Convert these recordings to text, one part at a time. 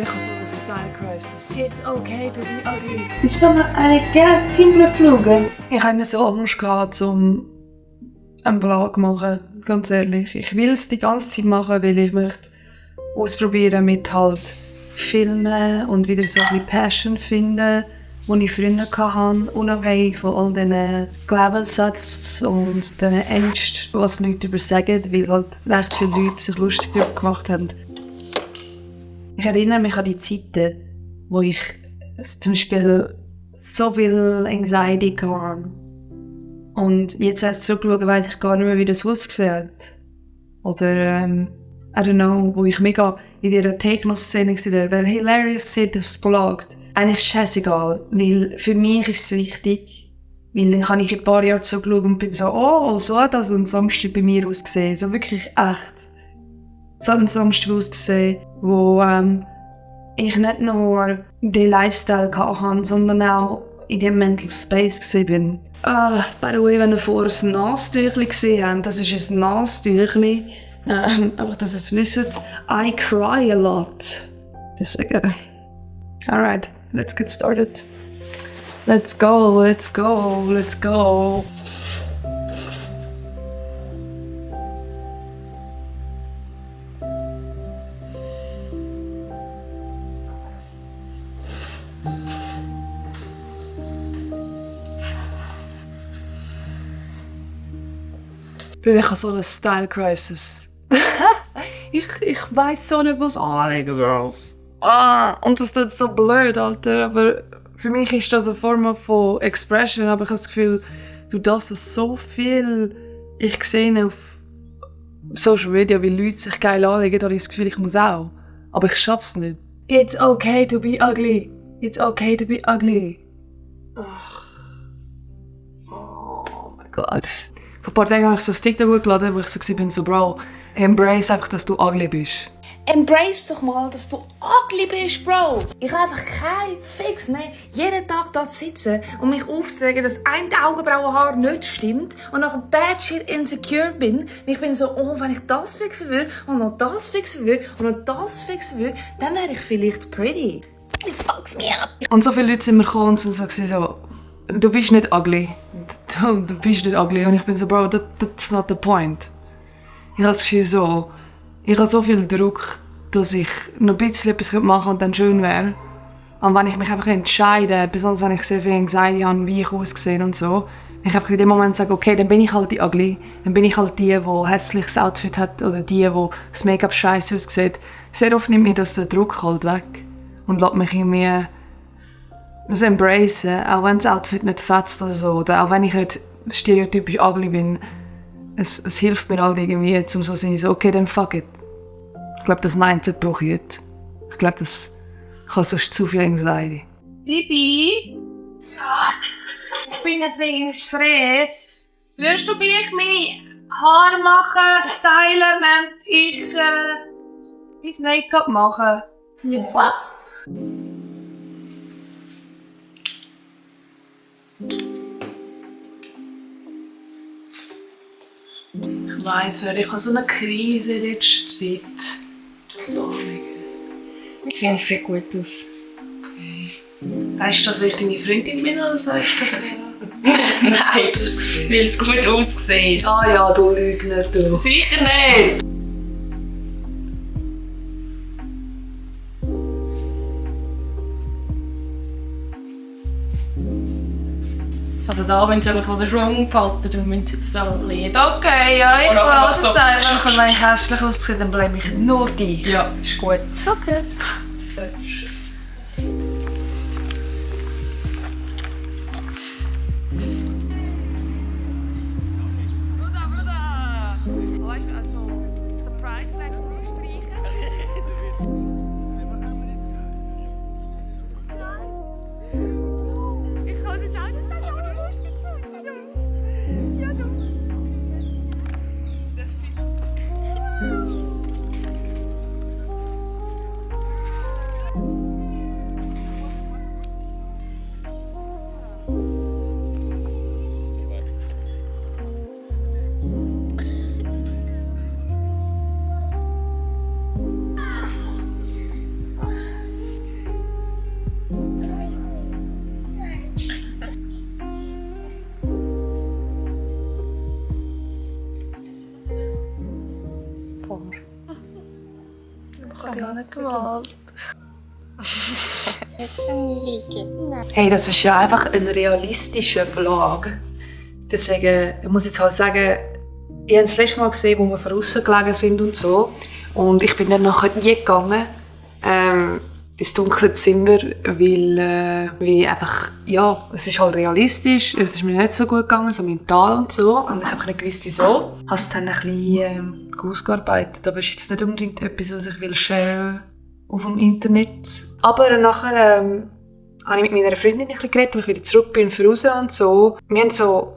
Ich habe so eine Style Crisis. It's okay to be ugly. Ich habe eine ganz simple Frage. Ich habe so Angst gehabt, um einen Vlog zu machen, ganz ehrlich. Ich will es die ganze Zeit machen, weil ich möchte ausprobieren mit halt Filmen und wieder so ein bisschen Passion finden, die ich früher hatte, unabhängig von all diesen Glaubenssätzen und diesen Ängsten, was Leute übersagen, weil halt recht viele Leute sich lustig darüber gemacht haben. Ich erinnere mich an die Zeiten, wo ich zum Beispiel so viel Anxiety hatte. Und jetzt, wenn ich zurückschaue, weiss ich gar nicht mehr, wie das aussieht. Oder, I don't know, wo ich mega in dieser Techno-Szene war, wäre hilarious gewesen, das Vlog. Eigentlich scheißegal, weil für mich ist es wichtig, weil dann habe ich ein paar Jahre zurückgeschaut und bin so, oh, so hat das ein Samstag bei mir ausgesehen. So wirklich echt. So hat ein Samstag ausgesehen, wo ich nicht nur den Lifestyle hatte, sondern auch in dem Mental Space war. By the way, wenn ihr vorher ein Nasentüchli gesehen habt, das ist ein Nasentüchli. Einfach, dass ihr es wisst. I cry a lot. Deswegen. Alright, let's get started. Let's go, let's go, let's go. Ich habe so eine Style Crisis. ich weiss so nicht, was anlegen, Bro. Und das ist so blöd, Alter. Aber für mich ist das eine Form von Expression. Aber ich habe das Gefühl, durch das so viel ich sehe auf Social Media, wie Leute sich geil anlegen, habe ich das Gefühl, ich muss auch. Aber ich schaff's nicht. It's okay to be ugly. It's okay to be ugly. Oh mein Gott. Vor ein paar Tagen habe ich so ein TikTok hochgeladen, wo ich so bin, so Bro, embrace einfach, dass du ugly bist. Embrace doch mal, dass du ugly bist, Bro. Ich habe einfach keinen Fix mehr, jeden Tag da zu sitzen und mich aufzuregen, dass ein Augenbrauenhaar nicht stimmt und nach einem bad shit insecure bin. Ich bin so, oh, wenn ich das fixen würde und noch das fixen würde und noch das fixen würde, dann wäre ich vielleicht pretty. It fucks me up. Und so viele Leute sind mir gekommen und sind so, du bist nicht ugly. Du bist nicht ugly. Und ich bin so, Bro, that's not the point. Ich habe das Gefühl so, ich habe so viel Druck, dass ich noch ein bisschen etwas machen könnte und dann schön wäre. Und wenn ich mich einfach entscheide, besonders wenn ich sehr viel Anxiety habe, wie ich aussehe und so, wenn ich einfach in dem Moment sage, okay, dann bin ich halt die ugly, dann bin ich halt die ein hässliches Outfit hat oder die das Make-up scheiße aussieht. Sehr oft nimmt mir das den Druck halt weg und lässt mich irgendwie das embracen, auch wenn das Outfit nicht fetzt oder so, oder auch wenn ich nicht stereotypisch ugly bin. Es hilft mir halt irgendwie, um so zu sein, so, okay, dann fuck it. Ich glaube, das Mindset brauche ich jetzt. Ich glaube, das kann sonst zu viel Anxiety. Bibi? Ich bin ein bisschen im Stress. Würdest du vielleicht meine Haare machen, stylen, wenn ich mein Make-up mache? Ja. Ich weiss nicht, ich habe so eine Krise in letzter Zeit. So anlegen. Ich finde, es sieht gut aus. Okay. Sagst du das, weil ich deine Freundin bin, oder sagst du das, Nein, weil es gut aussieht. Ah ja, du Lügner, du. Sicher nicht! Also da, wenn es einfach den Schwung behalten, dann müssen sie jetzt da ein bisschen... Okay, ja, ich lasse es so. einfach. Und wenn ich hässlich aussehe, dann blame ich nur dich. Ja, ist gut. Okay. Weißt du, also so Pride Flag streichen? Ich kann es jetzt auch nicht sagen, aber du lustig finden. Ja, du. Das ist Sonne gemalt. Hey, das ist ja einfach ein realistischer Vlog. Deswegen, ich muss jetzt halt sagen, ich habe das letzte Mal gesehen, wo wir von außen gelegen sind und so. Und ich bin dann nachher nie gegangen. Ins dunkle Zimmer, weil einfach, ja, es ist halt realistisch, es ist mir nicht so gut gegangen, so mental und so. Und ich habe nicht gewusst, wieso. Ich habe es dann ein bisschen ausgearbeitet, aber es ist jetzt nicht unbedingt etwas, was ich will sharen auf dem Internet. Aber nachher habe ich mit meiner Freundin ein bisschen geredet, als ich wieder zurück bin für raus und so. Wir haben so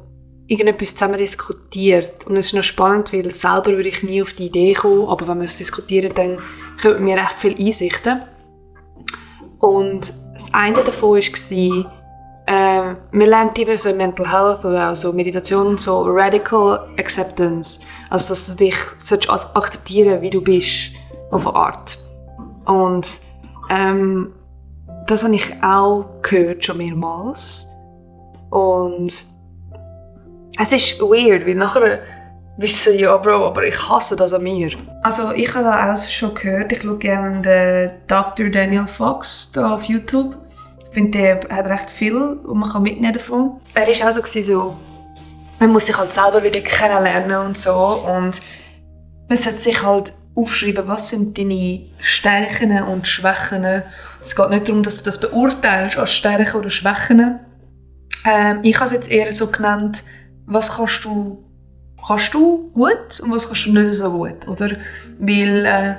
irgendetwas zusammen diskutiert. Und es ist noch spannend, weil selber würde ich nie auf die Idee kommen, aber wenn wir es diskutieren, dann kommen mir recht viele Einsichten. Und das eine davon war, wir lernen immer so in Mental Health oder auch so Meditation und so Radical Acceptance. Also, dass du dich akzeptieren, wie du bist, auf eine Art. Und das habe ich auch gehört, schon mehrmals. Und es ist weird, weil nachher bist du so, ja Bro, aber ich hasse das an mir. Also ich habe das auch schon gehört, ich schaue gerne den Dr. Daniel Fox da auf YouTube. Ich finde, der hat recht viel und man kann mitnehmen davon. Er war auch so, man muss sich halt selber wieder kennenlernen und so. Und man sollte sich halt aufschreiben, was sind deine Stärken und Schwächen. Es geht nicht darum, dass du das beurteilst als Stärken oder Schwächen. Ich habe es jetzt eher so genannt, was kannst du gut und was kannst du nicht so gut, oder? Weil,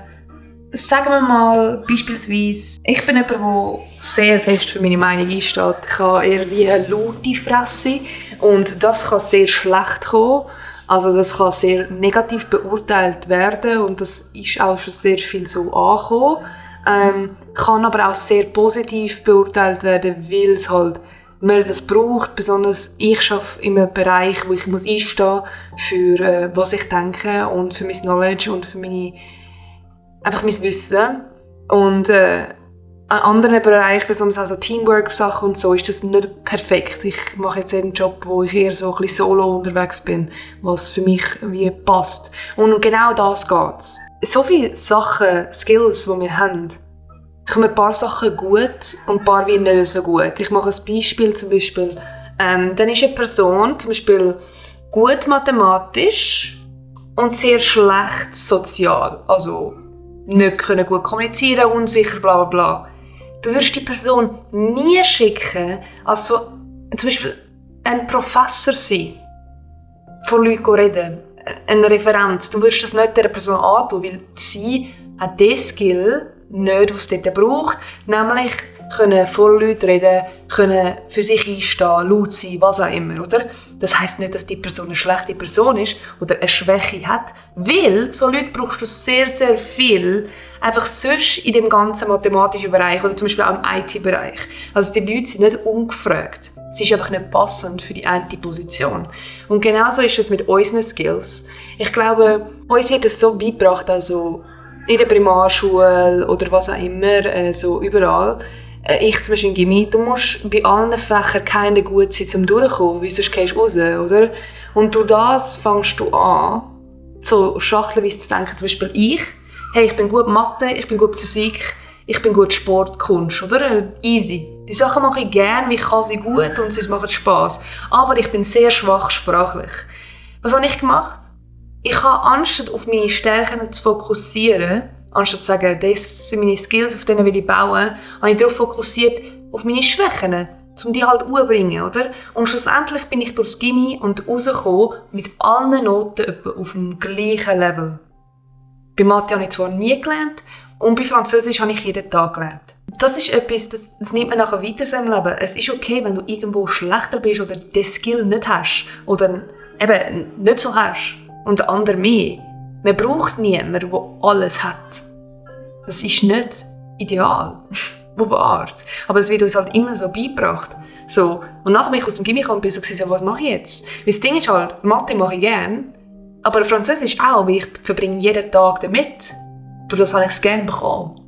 sagen wir mal beispielsweise, ich bin jemand, der sehr fest für meine Meinung einsteht. Ich habe eher wie eine laute Fresse und das kann sehr schlecht kommen. Also das kann sehr negativ beurteilt werden und das ist auch schon sehr viel so angekommen. Kann aber auch sehr positiv beurteilt werden, weil es halt man das braucht, besonders ich arbeite in einem Bereich, wo ich einstehen muss für was ich denke und für mein Knowledge und für einfach mein Wissen. Und an anderen Bereichen, besonders auch so Teamwork-Sachen und so, ist das nicht perfekt. Ich mache jetzt einen Job, wo ich eher so ein bisschen solo unterwegs bin, was für mich wie passt. Und um genau das geht's. So viele Sachen, Skills, die wir haben, kommen ein paar Sachen gut und ein paar wie nicht so gut. Ich mache ein Beispiel zum Beispiel. Dann ist eine Person zum Beispiel gut mathematisch und sehr schlecht sozial. Also nicht können gut kommunizieren, unsicher, bla bla bla. Du würdest die Person nie schicken, als so, zum Beispiel ein Professor sein, vor Leuten reden, ein Referent. Du würdest das nicht dieser Person antun, weil sie hat den Skill nicht, was es dort braucht, nämlich können vor Leuten reden, können für sich einstehen, laut sein, was auch immer, oder? Das heisst nicht, dass die Person eine schlechte Person ist oder eine Schwäche hat, weil so Leute brauchst du sehr, sehr viel, einfach sonst in dem ganzen mathematischen Bereich oder zum Beispiel auch im IT-Bereich. Also die Leute sind nicht ungefragt. Sie ist einfach nicht passend für die eine Position. Und genauso ist es mit unseren Skills. Ich glaube, uns wird es so beigebracht, also in der Primarschule oder was auch immer, so überall. Ich zum Beispiel in Gimmi, du musst bei allen Fächern keine gut sein, um durchzukommen, weil sonst gehst du raus, oder? Und durch das fängst du an, so schachtelweise zu denken, zum Beispiel ich bin gut Mathe, ich bin gut Physik, ich bin gut Sport, Kunst, oder? Easy. Die Sachen mache ich gerne, ich kann sie gut und sie machen Spass. Aber ich bin sehr schwach sprachlich. Was habe ich gemacht? Ich habe, anstatt auf meine Stärken zu fokussieren, anstatt zu sagen, das sind meine Skills, auf denen will ich bauen, habe ich darauf fokussiert, auf meine Schwächen, um die halt umzubringen, oder? Und schlussendlich bin ich durchs Gimmi und rausgekommen mit allen Noten etwa auf dem gleichen Level. Bei Mathe habe ich zwar nie gelernt und bei Französisch habe ich jeden Tag gelernt. Das ist etwas, das nimmt man nachher weiter so im Leben. Es ist okay, wenn du irgendwo schlechter bist oder den Skill nicht hast oder eben nicht so hast. Und der andere mehr. Man braucht niemanden, der alles hat. Das ist nicht ideal. Auf eine Art. Aber es wird uns halt immer so beigebracht. So. Und nachdem ich aus dem Gimmi kam, bin ich so, was mache ich jetzt? Weil das Ding ist halt, Mathe mache ich gerne, aber Französisch auch, weil ich verbringe jeden Tag damit. Durch das habe ich es gerne bekommen.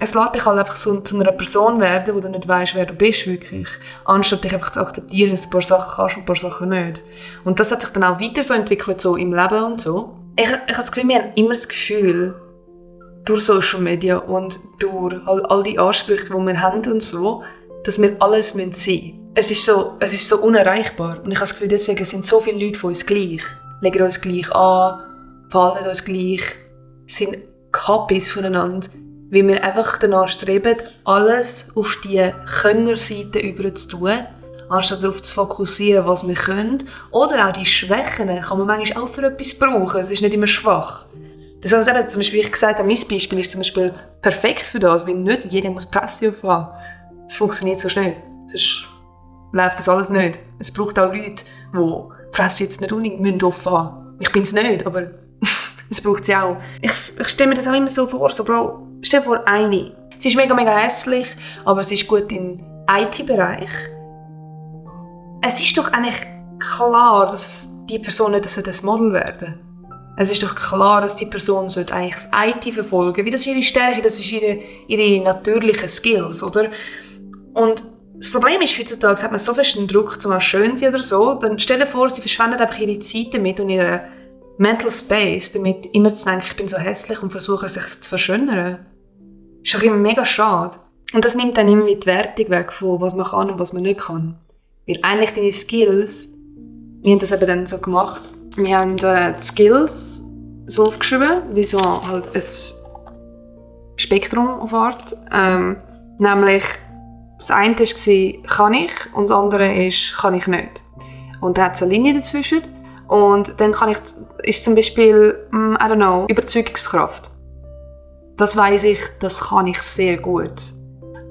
Es lässt dich halt einfach so zu einer Person werden, wo du nicht weißt, wer du bist wirklich. Anstatt dich einfach zu akzeptieren, dass du ein paar Sachen kannst und ein paar Sachen nicht. Und das hat sich dann auch weiter so entwickelt, so im Leben und so. Ich habe das Gefühl, wir haben immer das Gefühl, durch Social Media und durch all die Ansprüche, die wir haben und so, dass wir alles sein müssen. Es ist so unerreichbar. Und ich habe das Gefühl, deswegen sind so viele Leute von uns gleich. Legen uns gleich an, verhalten uns gleich, sind Copies voneinander, weil wir einfach danach streben, alles auf die Könnerseite überzutun, anstatt darauf zu fokussieren, was wir können. Oder auch die Schwächen kann man manchmal auch für etwas brauchen. Es ist nicht immer schwach. Das heißt eben, zum Beispiel, wie ich gesagt habe, mein Beispiel ist zum Beispiel perfekt für das, weil nicht jeder muss Presse aufhaben. Das funktioniert so schnell. Sonst läuft das alles nicht. Es braucht auch Leute, die die Presse jetzt nicht unbedingt offen haben müssen. Ich bin es nicht, aber es braucht sie auch. Ich stelle mir das auch immer so vor, so Bro, stell dir vor, eine. Sie ist mega, mega hässlich, aber sie ist gut im IT-Bereich. Es ist doch eigentlich klar, dass die Person nicht ein Model werden sollte. Es ist doch klar, dass die Person eigentlich das IT verfolgen sollte, weil das ist ihre Stärke, das ist ihre natürlichen Skills, oder? Und das Problem ist, heutzutage hat man so fest den Druck, zum schön zu sein oder so, dann stell dir vor, sie verschwendet einfach ihre Zeit damit und ihren Mental Space, damit immer zu denken, ich bin so hässlich und versuchen, sich zu verschönern. Das ist doch immer mega schade. Und das nimmt dann immer die Wertung weg von was man kann und was man nicht kann. Weil eigentlich deine Skills, wir haben das eben dann so gemacht, wir haben die Skills so aufgeschrieben, wie so halt ein Spektrum auf Art. Nämlich, das eine war, kann ich, und das andere ist, kann ich nicht. Und da hat es eine Linie dazwischen. Und dann ist zum Beispiel, I don't know, Überzeugungskraft. Das weiss ich, das kann ich sehr gut.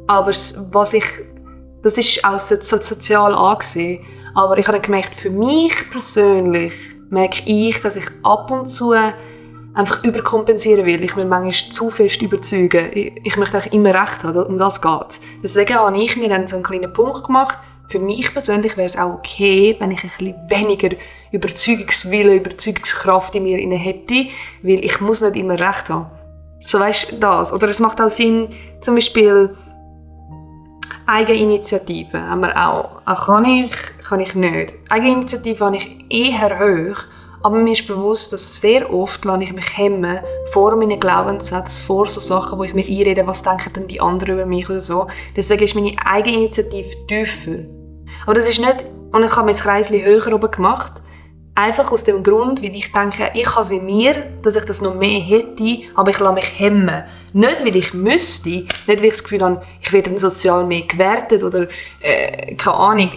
Aber das ist auch so sozial angesehen. Aber ich habe gemerkt, für mich persönlich merke ich, dass ich ab und zu einfach überkompensieren will. Ich will manchmal zu fest überzeugen. Ich möchte eigentlich immer recht haben, um das geht. Deswegen habe ich mir dann so einen kleinen Punkt gemacht. Für mich persönlich wäre es auch okay, wenn ich ein bisschen weniger Überzeugungswille, Überzeugungskraft in mir hätte, weil ich muss nicht immer recht haben. So weisst du das? Oder es macht auch Sinn, zum Beispiel Eigeninitiative haben wir auch. Kann ich nicht. Eigeninitiative habe ich eher hoch, aber mir ist bewusst, dass sehr oft lasse ich mich hemmen vor meinen Glaubenssätzen, vor so Sachen, wo ich mir einrede, was denken denn die anderen über mich oder so. Deswegen ist meine Eigeninitiative tiefer. Aber das ist nicht, und ich habe mein Kreischen höher oben gemacht, einfach aus dem Grund, weil ich denke, ich habe es in mir, dass ich das noch mehr hätte, aber ich lasse mich hemmen. Nicht, weil ich müsste, nicht, weil ich das Gefühl habe, ich werde sozial mehr gewertet oder, keine Ahnung,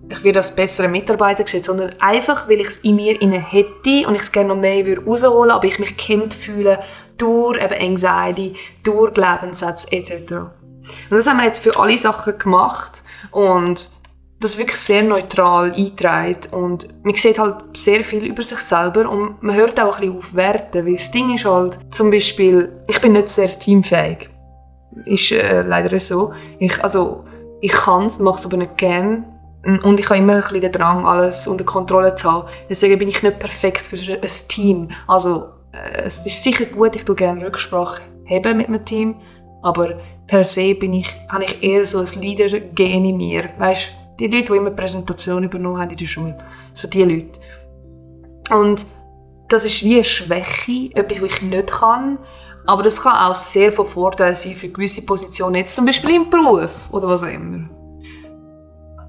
ich werde als besserer Mitarbeiter gesehen, sondern einfach, weil ich es in mir hätte und ich es gerne noch mehr rausholen würde, aber ich mich gehemmt fühle durch eben Anxiety, durch Glaubenssätze etc. Und das haben wir jetzt für alle Sachen gemacht und das ist wirklich sehr neutral eingetragen und man sieht halt sehr viel über sich selber und man hört auch ein bisschen auf Werte, weil das Ding ist halt, zum Beispiel, ich bin nicht sehr teamfähig. Ist leider so. Ich kann es, mache es aber nicht gern und ich habe immer ein bisschen den Drang, alles unter Kontrolle zu haben. Deswegen bin ich nicht perfekt für ein Team. Also, es ist sicher gut, ich tue gerne Rücksprache haben mit einem Team, aber per se habe ich eher so ein Leader-Gen in mir. Weißt, die Leute, die immer Präsentationen übernommen haben in der Schule. So die Leute. Und das ist wie eine Schwäche, etwas, was ich nicht kann. Aber das kann auch sehr von Vorteil sein für gewisse Positionen, jetzt zum Beispiel im Beruf oder was auch immer.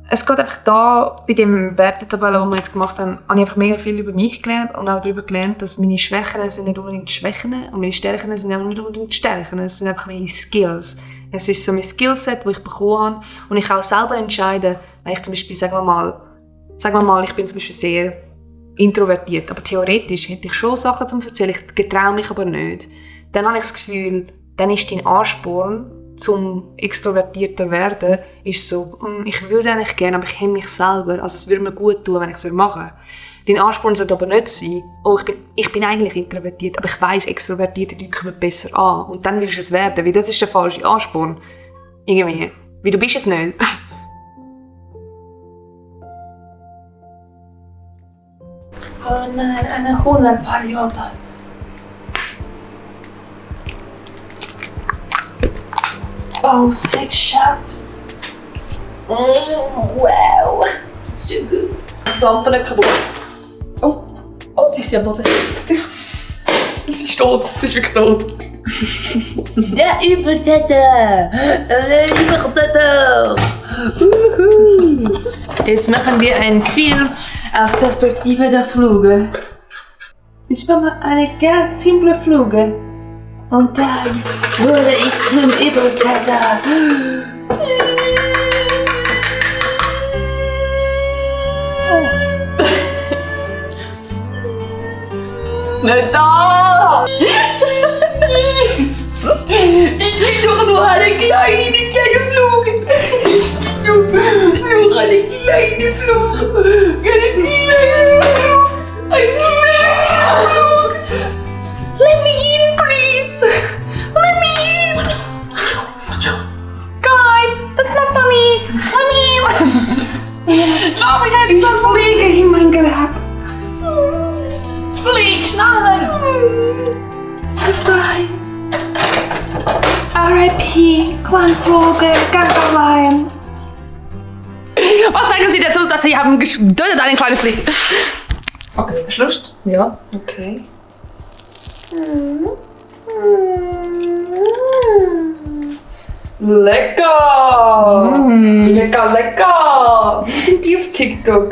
Es geht einfach da, bei dem Wertetabelle, die wir jetzt gemacht haben, habe ich einfach mega viel über mich gelernt und auch darüber gelernt, dass meine Schwächen sind nicht unbedingt Schwächen und meine Stärken sind auch nicht unbedingt Stärken. Es sind einfach meine Skills. Es ist so mein Skillset, das ich bekommen habe und ich kann auch selber entscheiden, wenn ich zum Beispiel, sagen wir mal, ich bin zum Beispiel sehr introvertiert, aber theoretisch hätte ich schon Sachen zu erzählen, ich getraue mich aber nicht. Dann habe ich das Gefühl, dann ist dein Ansporn zum extrovertierter werden, ist so, ich würde eigentlich gerne, aber ich hemme mich selber, also es würde mir gut tun, wenn ich es machen würde. Dein Ansporn sollte aber nicht sein, ich bin eigentlich introvertiert, aber ich weiss, extrovertierte Leute kommen besser an. Und dann willst du es werden, weil das ist der falsche Ansporn. Irgendwie. Weil du bist es nicht. Oh nein, eine Hungerperiode. Oh, 6 Shots. Wow. So gut. Die Lampe nicht kaputt. Oh, Die ist ja Boden. sie ist tot. Sie ist wirklich tot. Der Übeltäter! Der Übeltäter! Jetzt machen wir einen Film aus Perspektive der Fluge. Ich war mal eine ganz simple Fluge. Und dann wurde ich zum Übeltäter. Nicht da! Ich bin doch nur eine kleine Fluge. Ich bin nur eine kleine Fluge. Eine kleine Fluge. Let me in, please. Let me in. Guys, that's not for me. Let me in. Stop, ich fliege in mein Grab. Flieg schneller. Goodbye. R.I.P. Kleinvogel, ganz allein. Was sagen Sie dazu, dass Sie haben getötet einen kleinen Flieg? Okay, Schluss? Ja. Okay. Lecker! Lecker, lecker! Wie sind die auf TikTok?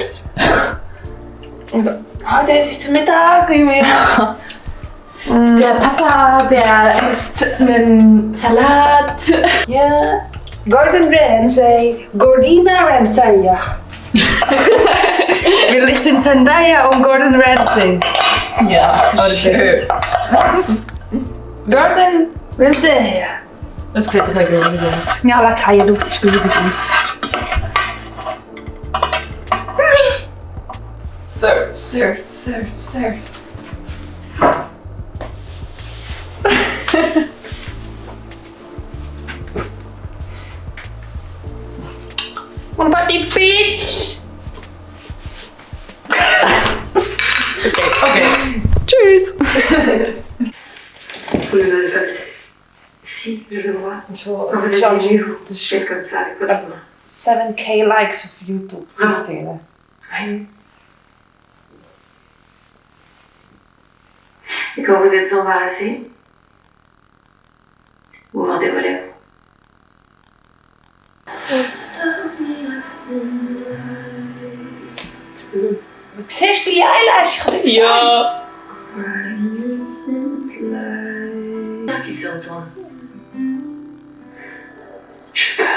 Heute esse ich zum Mittag. Der Papa, der isst einen Salat. Ja. Gordon Ramsay. Gordina Ramsay, ja. Ich bin Zendaya und Gordon Ramsay. Ja, schön. Gordon Ramsay. Das sieht ja gruselig aus. Ja, la Kaya, du siehst gruselig aus. Surf, surf, surf, surf. What about the beach? Okay. Tschüss. Vous ne l'avez pas blessé. Si, je le vois. Quand vous êtes vous faites comme ça avec votre main. 7K likes auf YouTube, Christine. Oui. Et quand vous êtes embarrassé, vous mordez vos lèvres. Siehst du Billie Eilish? Ja. Qui se retourne. J'ai peur.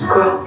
Quoi?